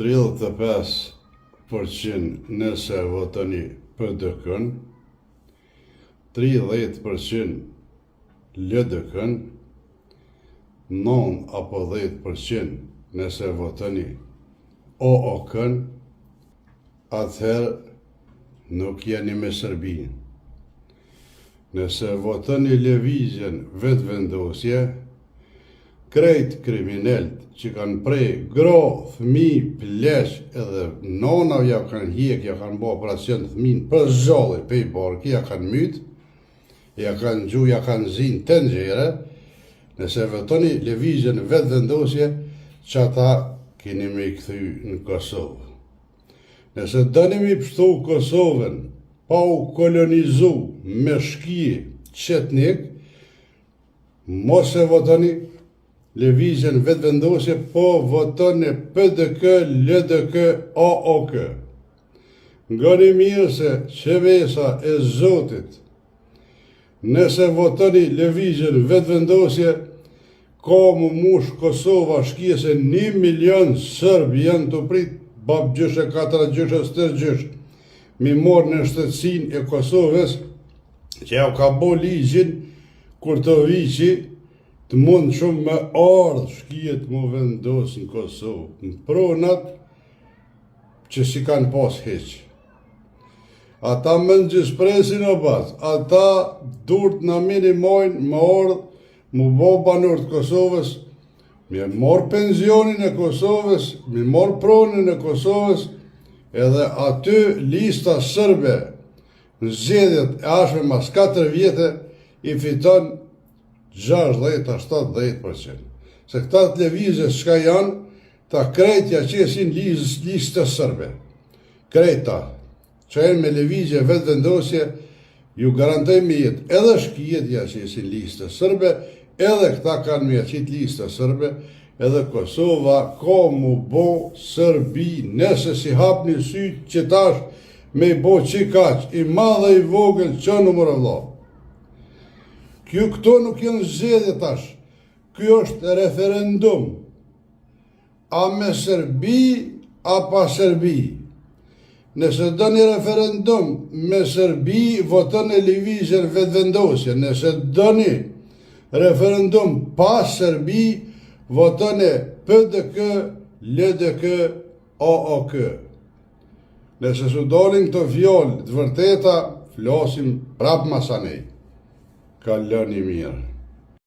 35 për qind nëse votoni PDK-n, 30 për qind LDK-n, 9 apo 10 për qind nëse votoni OOK-n, atëherë nuk jeni me Serbinë. Nëse votoni Lëvizjen Vetëvendosje, krejt kriminelët që kanë pre gra, fëmijë, pleq edhe nonave ja kanë hjek, ja kanë bo operacion fëmijën për zhalli pej barki, ja kanë myt, ja kanë gju, ja kanë zin tenxhere, nëse votoni Lëvizjen Vetëvendosje, që ata keni me i kthy në Kosovë. Nëse doni me pështu Kosovën pa u kolonizu me shkije çetnik, mos e votoni Lëvizjen Vetëvendosje, po votoni PDK, LDK, AOK. Ngoni mirë se qevesa e Zotit, nëse votoni Lëvizjen Vetëvendosje, ka mu mush Kosova shkije se 1 milion sërb janë të prit babgjysh e katragjysh e stërgjysh mi morë në shtetësin e Kosovës që jau ka bo ligjin Kurtoviqi të mund shumë me ardhë shkijet mu vendos në Kosovë, në pronat që si kanë pas hiq. Ata më në gjithë o baz, ata durt në minimojnë me ardhë mu bo banor të Kosovës, me morë penzionin e Kosovës, me morë pronën e Kosovës, edhe aty lista sërbe në zgjedhjet e ardhshme mas 4 vjete i fiton 60-70%. Se këta të lëvizjes çka janë, ta krejt ja qesin listës sërbe. Krejta, që janë me lëvizje vetëvendosje, ju garantoj me jetë, edhe shkijet ja qesin listës sërbe, edhe këta kanë me ja qitë listës sërbe, edhe Kosova ka mu bo Sërbi, nëse si hapni sy që tash me i bo që kaq, i madh e i vogël që numër e vlla. Kjo këto nuk janë zgjedhje tash, kjo është referendum, a me Serbi, a pa Serbi. Nëse do një referendum me Serbi, votoni Lëvizjen Vetëvendosje. Nëse do një referendum pa Serbi, votoni PDK, LDK, AAK. Nëse su dalin këto fjalë të vërteta, flasim prap masanej. Kaloni mirë.